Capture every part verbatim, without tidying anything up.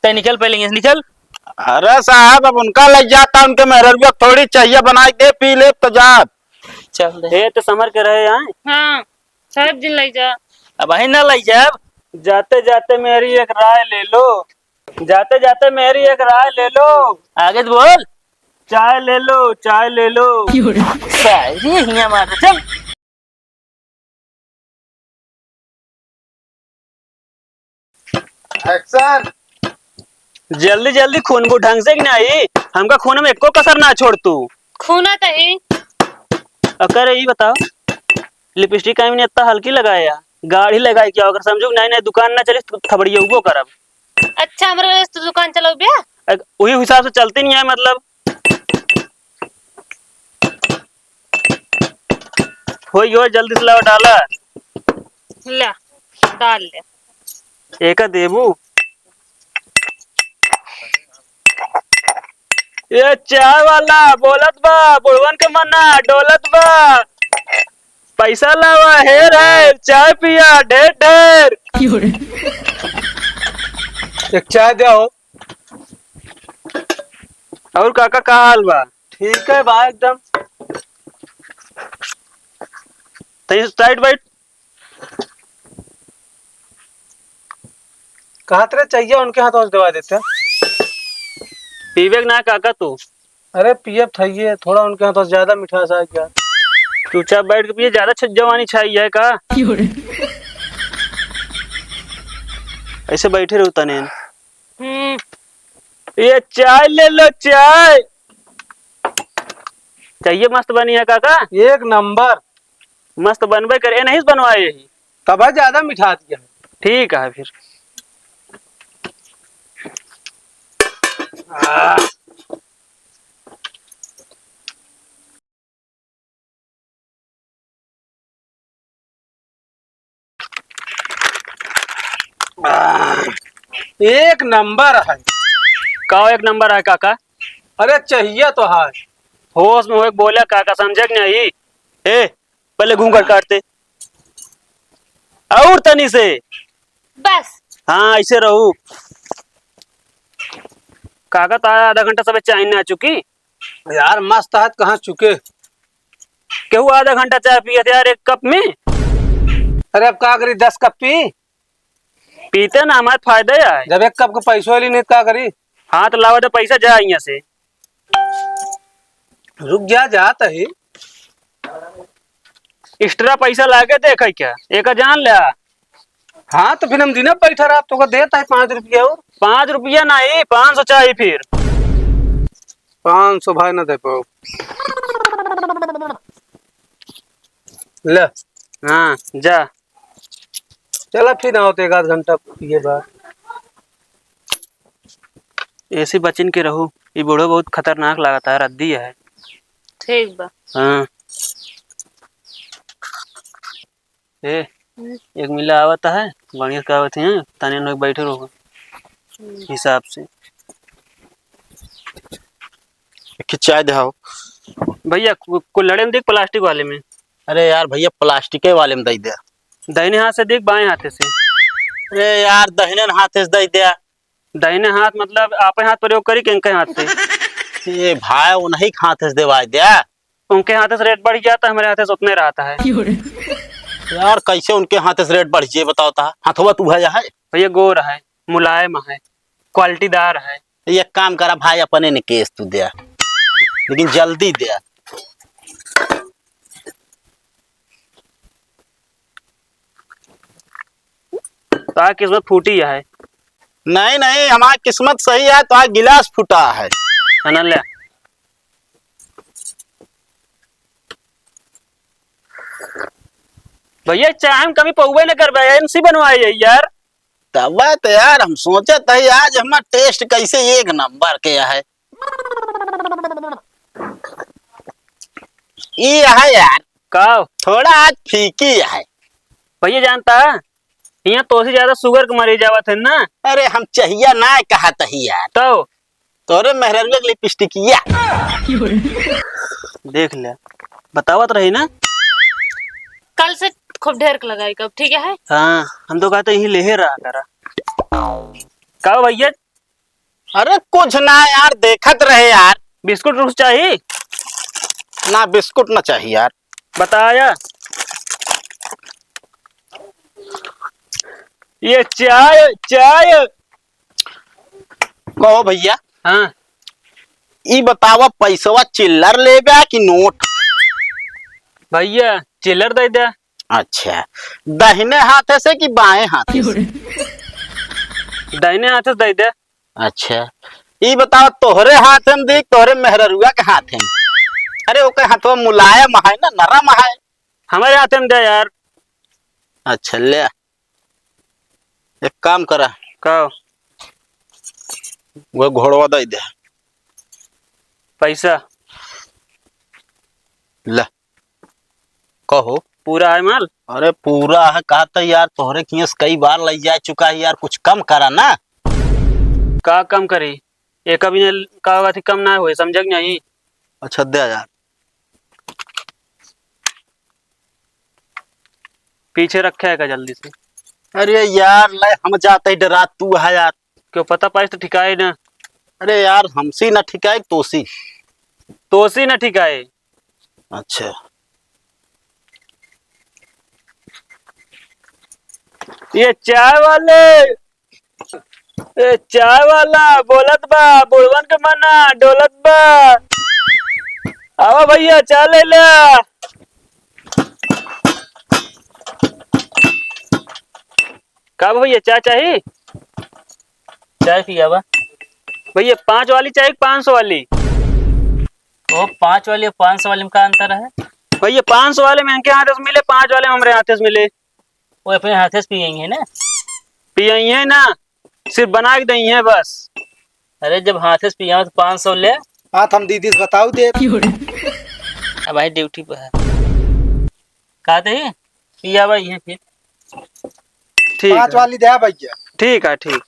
ए, निकल पहले यहाँ से, निकल। अरे साहब, अब उनका लइ जाता, उनके मेहररुआ के थोड़ी चाहिए, बनाइ के दे, पी ले तो जा। चल दे। ए, तो समर के रहे आए। हाँ, सब दिन लइ जा। अब अहीं ना लइ जाब। जाते जाते मेरी एक राय ले लो, जाते जाते मेरी एक राय ले लो। आगे तो बोल। चाय ले लो, चाय ले लो। क्यों रे? शायरी हियां मार, चल। Action। जल्दी जल्दी खूनबू ढंग से कि नाही, हमका खून में एको कसर ना छोड़ तू। खूना तही। अकर ई बताओ, लिपस्टिक काहे में इतना हल्की लगाया? गाढ़ी लगाई क्या? अगर समझू कि नाही, नाही, दुकान ना चली तो थबड़ियउबो करब। अच्छा, हमरे वजह से तू दुकान चलउबे? अ, वही हिसाब से चलती नहीं है, मतलब। होई गयो, जल्दी से लावा, डाला। ला, डाल ले। एका देबू? ए चाय वाला बोलत बा, बुढ़वन के मना डोलत बा। पैसा लावा, हेर हेर, चाय पिया ढेर ढेर। एक चाय दे हो। और काका, का हाल बा? ठीक है बा एकदम। तई टाइट बाइट। कहत रहे चाहिए, उनके हाथ से दवा देते। पीबे के ना काका तू? अरे पियब थइये, थोड़ा उनके हाथ से ज्यादा मिठास आ गया। चुपचाप बैठ के पिए, ज्यादा छ-, जवानी छाई है का? ऐसे बैठे रहू तने। हम्म। ये चाय ले लो, चाय। चाहिए मस्त बनी है काका? एक नंबर। मस्त बनबे करे, नहीं बनवाए यही। तब है ज्यादा मिठा दिया। ठीक है फिर। आह। आह, एक नंबर है। का एक नंबर है काका? अरे चाहिए तो है। होश में हो एक बोला काका, समझे कि नहीं? ए, पहले घूंघट काटते और तनी से। बस। हाँ, ऐसे रहू। काका तो आधा घंटा सब चाय ना चुकी। यार मस्त हाथ कहाँ चुके। केहू आधा घंटा चाय पियत यार एक कप में। अरे अब का करी, दस कप पी। पीते ना हमारे फायदा ही है। जब एक कप का पैसो ली नहीं तो का करी। हाँ तो लावा तो पैसा जा यहाँ से। रुक जा, जात ही। एक्स्ट्रा पैसा लागे देखे क्या? एका जान ले। हाँ, तो फिर हम दिना बैठा रहा, तोका देत है पाँच रुपया और। पाँच रुपया नहीं, पाँच सौ चाहिए फिर। पाँच सौ भाई ना दे पाओ। ले। हाँ, जा। चला फिर आओ तो एक आध घंटा ये बात। ऐसे बचिन के रहू, ये बूढ़ो बहुत खतरनाक लागत है, रद्दी है। ठीक बा। हाँ। ए, हम्म। एक मिला आवत है, बढ़िया से आवत है, तनी लोग बैठे रहो हम्म। हिसाब से। एक चाय दिखाओ। भैया, कु-, कुल्हड़े में देख, प्लास्टिक वाले में। अरे यार भैया, प्लास्टिके वाले में दे दे। दाहिने हाथ से देख, बाएं हाथे से। अरे यार, दाहिने हाथे से दे दे। दाहिने हाथ मतलब आपे हाथ प्रयोग करी कि इनके हाथ से? ए भाई, उन्हीं के हाथे से देवाई दे। उनके हाथे से रेट बढ़ गया तो हमारे हाथे से उतने रहता है। यार, कैसे उनके हाथे से रेट बढ़ जाए, बताओ ता? हथवा तू है, है? भैया, गोर है, मुलायम है, क्वालिटीदार है। एक काम करा भाई, अपने ने केस तू दे, लेकिन जल्दी दे। तार किस्मत फूटी है। नहीं, नहीं, हमार किस्मत सही है, तार गिलास फूटा है। है ना, ले। भैया, चाय में कमी पउबे न करबे, एमसी बनवाए है यार। तब तो यार, हम सोचत है आज हमार टेस्ट कैसे एक नंबर के है। ई है यार। का? थोड़ा आज फीकी है। भैया जानता, यहाँ तोसे ज्यादा शुगर के मरीज आवत है ना। अरे हम चाहिया ना कहत ही यार। तो? तोरे मेहररुआ के लिपस्टिकिया। देख ले, बतावत रही ना। कल से खूब ढेर के लगाई कब, ठीक है? हाँ, हम तो कहते यहीं लेहे रहा करा। का हो भैया, अरे कुछ ना यार, देखत रहे यार। बिस्कुट उस्कुट चाही? ना, बिस्कुट ना चाही यार। बताया। ये चाय, चाय। कहो भैया। हाँ। ई बतावा, पैसवा चिल्लर लेबे कि नोट? भैया, चिल्लर दे दे। अच्छा, दाहिने हाथे से कि बाएं हाथे से? दाहिने हाथे से दे दे। अच्छा, ई बतावा, तोहरे हाथे में दी, तोहरे मेहररुआ के हाथे में? अरे, ओके हाथवा मुलायम है ना, नरम है। हमारे हाथे में दे यार। अच्छा, ले। एक काम करा। का? वो घोड़वा दे दे। पैसा? ले। कहो। पूरा है माल? अरे पूरा है, कहा तो यार, तोहरे किहाँ से कई बार लई जा चुका है यार, कुछ कम करा ना। का कम करी? एक अभी ने का बात कम ना होए, समझे कि नहीं? अच्छा, दे यार। पीछे रखे है का जल्दी से? अरे यार, ले हम जाते ही डरा तू है यार। क्यों पता पाइस तो ठिकाए ना। अरे यार, हमसे ना ठिकाए, तोसी। तोसी ना ठिकाए। अच्छा। ये चाय वाले, ए, चाय वाला बोलत बा, बुढ़वन के मना डोलत बा। आवा भैया, चाय ले ले। का भैया, चाय चाही? चाय पियावा। भैया, पाँच वाली चाही कि पाँच सौ वाली? ओ, पाँच वाली और पाँच सौ वाली में का अंतर है? भैया, पाँच सौ वाले में इनके हाथे से मिले, पाँच वाले में हमरे हाथे से मिले। वो अपने हाथे से पियेंगे ना? पियइहे ना, सिर्फ बना के दइहे बस। अरे, जब हाथे से पियावा तो पाँच सौ ले। बात हम दीदी से बताऊ दे। अब भाई ड्यूटी पर है। का दे? पियावा ये फिर। ठीक पाँच है। वाली दे भैया। ठीक है, ठीक।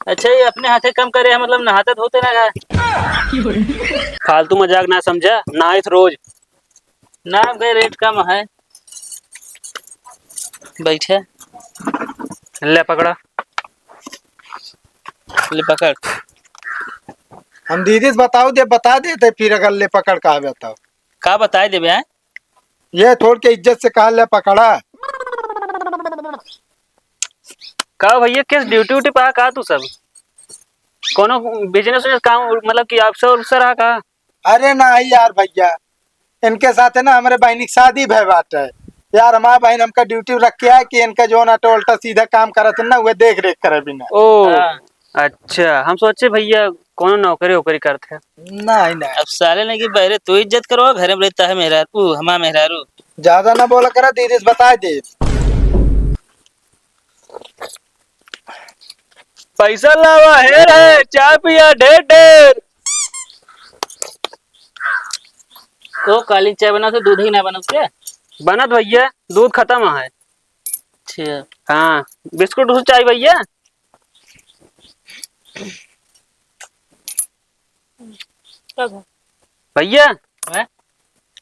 अच्छा, ये अपने हाथे कम करे है, मतलब नहाते धोते ना है? फालतू मजाक ना समझा, नहाइत रोज। ना, अब गए रेट कम है। बैठे। ले पकड़ा। ले पकड़। हम दीदी से बताऊ दे, बता देते, फिर अगर ले पकड़ का बताओ। का बताए देबे, हैं? ये थोड़ के इज्जत से कहा ले पकड़ा। का भैया, किस ड्यूटी उटी पे आ का तू सब? कोनो बिजनेस उजनेस काम, मतलब कि अफसर उफसर आ का? अरे नाही यार भैया, इनके साथ है ना, हमरे बहिनी की शादी भय बाटे। यार, हमार बहिन हमका ड्यूटी रख के है कि इनका जो ना तो उल्टा सीधा काम करत है ना, वह देख रेख करे बिना। ओ, हाँ। अच्छा, हम सोचे भैया कोनो नौकरी वोकरी करत है। नहीं, नहीं। अब साले ने कि बहरे तू इज्जत करवा, घरे में रहता है मेहरारू, हमार मेहरारू। ज्यादा ना बोला करा, दीदी से बता दे। पैसा लावा, हेर है, चाय पिया ढेर ढेर। तो काली चाय बना तो दूध ही ना बना उसके? बनत भैया, दूध खत्म है। अच्छा। हाँ, बिस्कुट उस्कुट चाही भैया? भैया, हैं?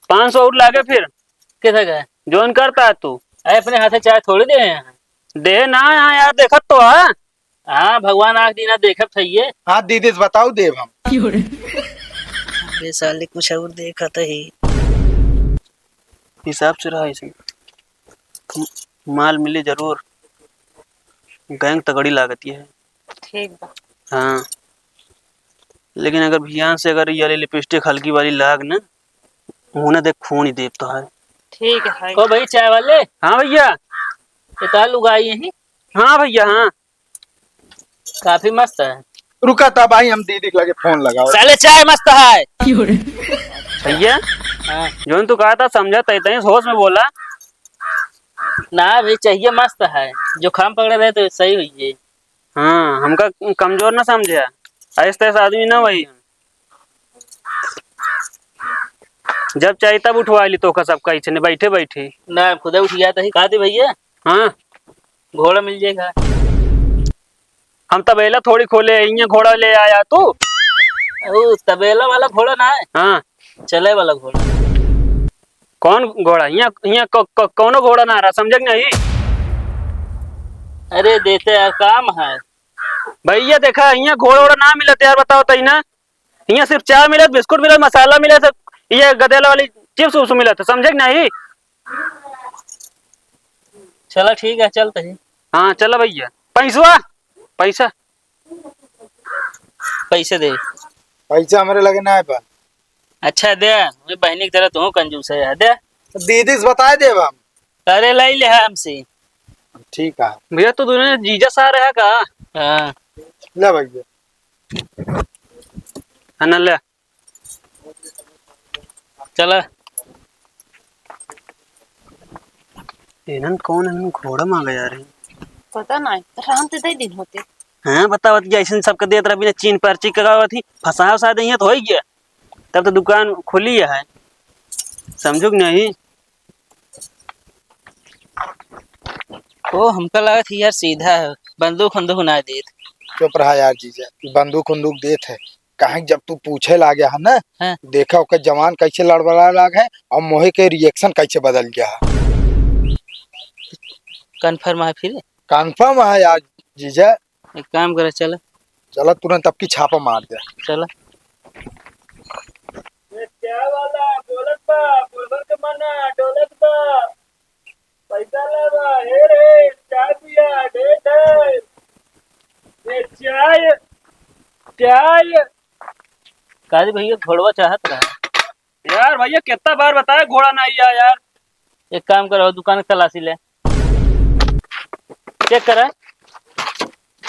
पाँच सौ और लागे फिर। किधर गए? जौन करता है तू। अरे, अपने हाथे चाय थोड़ी दे हैं। दे ना, यहाँ यार, देखत तो है। हाँ, भगवान आँख दीना, देखत है ये। हाँ, दीदी से बताऊ देब हम। अबे साले, कुछ और देखत ही। हिसाब से रहा ऐसे। माल मिले जरूर। गैंग तगड़ी लागत है। ठीक बा। हाँ, लेकिन अगर भियान से अगर ये वाली लिपस्टिक हल्की वाली लाग न, उन्हें देख खून ही देव तो है। ठीक है। ओ भाई, चाय वाले। हाँ भैया। ये का लुगाई यही? हाँ भैया, हाँ। काफी मस्त है। रुका था भाई, हम दीदी के लगे फोन लगाओ। साले, चाय मस्त है। भैया, हाँ। जौन तू कहा था, समझा तय तय होश में बोला। ना भाई, चाहिए मस्त है, जुकाम पकड़े रहे तो सही हुई है। हाँ, हमका कमजोर ना समझे, ऐस तैस आदमी ना वही। जब चाही तब उठवा ली तोका सबका, इछने बैठे बैठे। ना, खुदे उठ गया था ही। कहा थी भैया? हाँ। घोड़ा मिल जाएगा। हम तबेला थोड़ी खोले, इहाँ घोड़ा ले आया तू। ओ, तबेला वाला घोड़ा ना है? हाँ। चले वाला घोड़ा। कौन घोड़ा? हियाँ, हियाँ क-, क-, कौनो घोड़ा ना रहा, समझे कि नहीं? अरे देते यार, काम है। भैया देखा, हियाँ घोड़ा ओड़ा ना मिलत यार, बताओ तई ना। हियाँ सिर्फ चाय मिलत, बिस्कुट मिलत, मसाला मिलत, ये गदेला वाली चिप्स उप्स मिलत, समझे कि नहीं? चला ठीक है, चलते हैं। हाँ चला भैया। पैसवा, पैसा। पैसे दे। पैसा हमरे लगे ना है बा। अच्छा दे, मेरी बहनी की तरह तू कंजूस है, दे। दीदी से बताए देब हम। अरे लाई ले हमसे। ठीक है। भैया तो दोनों जीजा सार है का? हाँ। ले भैया। है ना, ले। चला। इन्हन कौन है, घोड़ा मांगे यार? पता ना, राम ते दे दिन होते। हाँ, बतावत कि ऐसन सबके देत रह, बिना चीन पर्ची के गावत ही, फंसाव साथ यहाँ तो हो ही गया। तब तो दुकान खुली है, समझो कि नहीं? ओ, हमका लागत ही यार सीधा है, बंदूक उंदूक ना देत। चुप रहा यार जीजा, बंदूक उंदूक देत है। काहे कि जब तू पूछे लागे है ना, हाँ। देखा ओकर जवान कैसे लड़बड़ा लाग है और मोहे के reaction कैसे बदल गया है। Confirm है फिर? Confirm है यार जीजा। एक काम करे, चल। चला तुरंत अब की छापा मार दे। चला। ए, चाय वाला बोलत बा, बोलबा के मना डोलत बा। पैसा लावा, हे रे, चाय पिया, date है। ए, चाय, चाय। का रे भैया, घोड़वा चाहत रहा? यार भैया, कितना बार बताया, घोड़ा नहीं आया यार। एक काम करो, दुकान की तलाशी ले, check करा।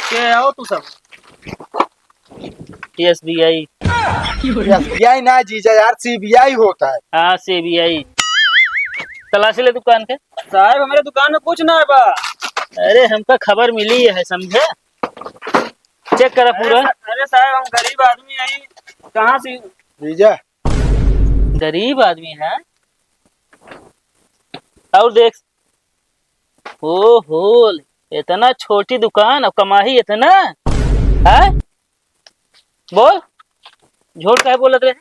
के आओ तू सब? S B I। S B I ना जीजा यार, C B I होता है। हाँ, C B I। तलाशी ले दुकान के। साहब, हमारे दुकान में कुछ ना है बा। अरे, हमका खबर मिली है, समझे? Check करा पूरा। अरे सा-, अरे साहब, हम गरीब आदमी हैं, कहाँ से? जीजा। गरीब आदमी है। और देख, ओ हो, इतना छोटी दुकान और कमाही इतना, हैं? बोल, झूठ काहे बोलत रहे?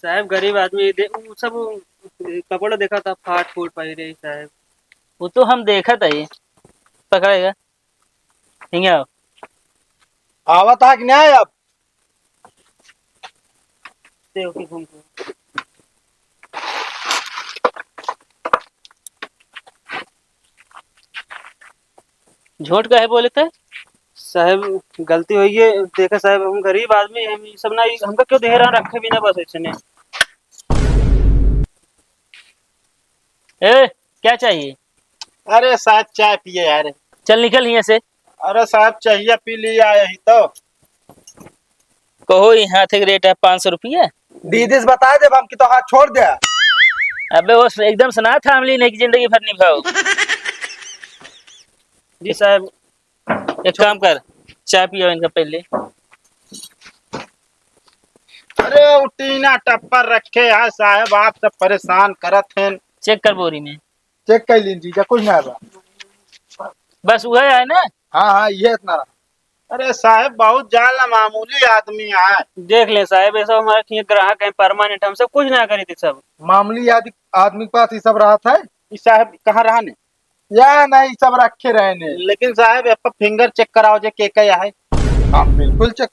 साहब, गरीब आदमी, दे-, उ सब कपड़ा देखा था, फाट फूट पाई रही साहब। वो तो हम देखा था ही। पकड़ेगा, हिंगे आओ। आवत है कि नहीं अब? ते ओके घूम के। झूठ काहे बोले थे? साहब, गलती होई है। देखा साहब, हम गरीब आदमी, हम ई सब ना, ई हमका क्यों देह रहा रखे बिना बस ऐसे ने। ए, क्या चाहिए? अरे साहब, चाय पिए यार। चल निकल हियां से। अरे साहब, चाहिए पी लिया यही तो। कहो, ई हाथ के रेट है पाँच सौ रुपया। दीदी से बता दे, हम की तो हाथ छोड़ दे। अबे वो एकदम सनाथ हमली नहीं कि जिंदगी भर निभाओ। जी साहब। एक काम कर, चाय पियो इनका पहले। अरे, वो टीना टप्पर रखे है साहब, आप सब परेशान करत हैं। Check कर बोरी में। Check कर लीन जीजा, कुछ ना बा। बस वही है ना? हाँ, हाँ, ये इतना रहा। अरे साहब, बहुत जान ला मामूली आदमी है। देख ले साहब, ये सब हमारे यहाँ ग्राहक हैं permanent, हमसे कुछ ना करी थी सब। मामूली आदि-, आदमी के पास ये सब रहा था? ये साहब कहाँ रहा ने? या नहीं, सब रखे रहे ने। लेकिन साहब, ये पर finger check कराओ जे के के है। हाँ, बिल्कुल check।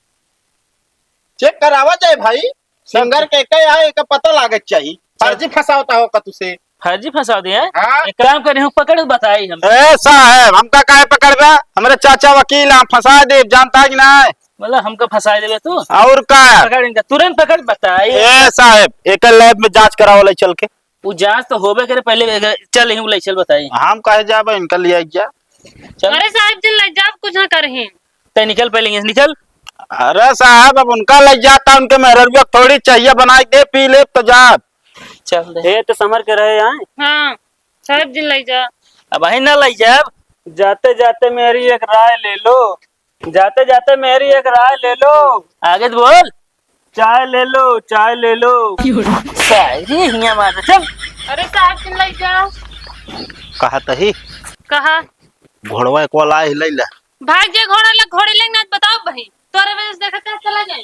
Check करावा जाए भाई, सब finger check। के के है, एक पता लागत चाहिए। चल। फर्जी फंसावता हो का तुसे? फर्जी फंसाव दे हैं? हाँ। एक काम करे, हम पकड़ बताई हम। ए साहब, हमका काहे पकड़बा? हमरे चाचा वकील हैं, फंसा दे, जानता है कि नहीं? मतलब हमका फंसा देबे तू? और का? पकड़ इनका, तुरंत पकड़ बताई। ए साहब, एक lab में जांच कराओ ले चल के। उ जांच तो होबे करे, पहले चल, यहीं ले चल बताई। हम काहे जाबे, इनका ले आई जा। चल। अरे साहब जी, ले जाब, कुछ ना करही। ते निकल पहले यहाँ से, निकल। अरे साहब, अब उनका ले जाता, उनके मेहररुआ थोड़ी चाहिए, बनाई दे, पी ले तो जा। चल दे। ए, तो समर के रहे यहाँ। हाँ, साहब जी ले जा। अब अही ना ले जाब। जाते जाते मेरी एक राय ले लो, जाते जाते मेरी एक राय ले लो। आगे तो बोल। चाय ले लो, चाय ले लो। शायरी हियां मार, चल। अरे साहब, तुम ले जाओ। कहा तही? कहा? घोड़वा एक वाला ही ले ले। भाग जे घोड़ा ले, घोड़े ले ना बताओ भाई। तोरे वजह से देखा क्या चला जाए।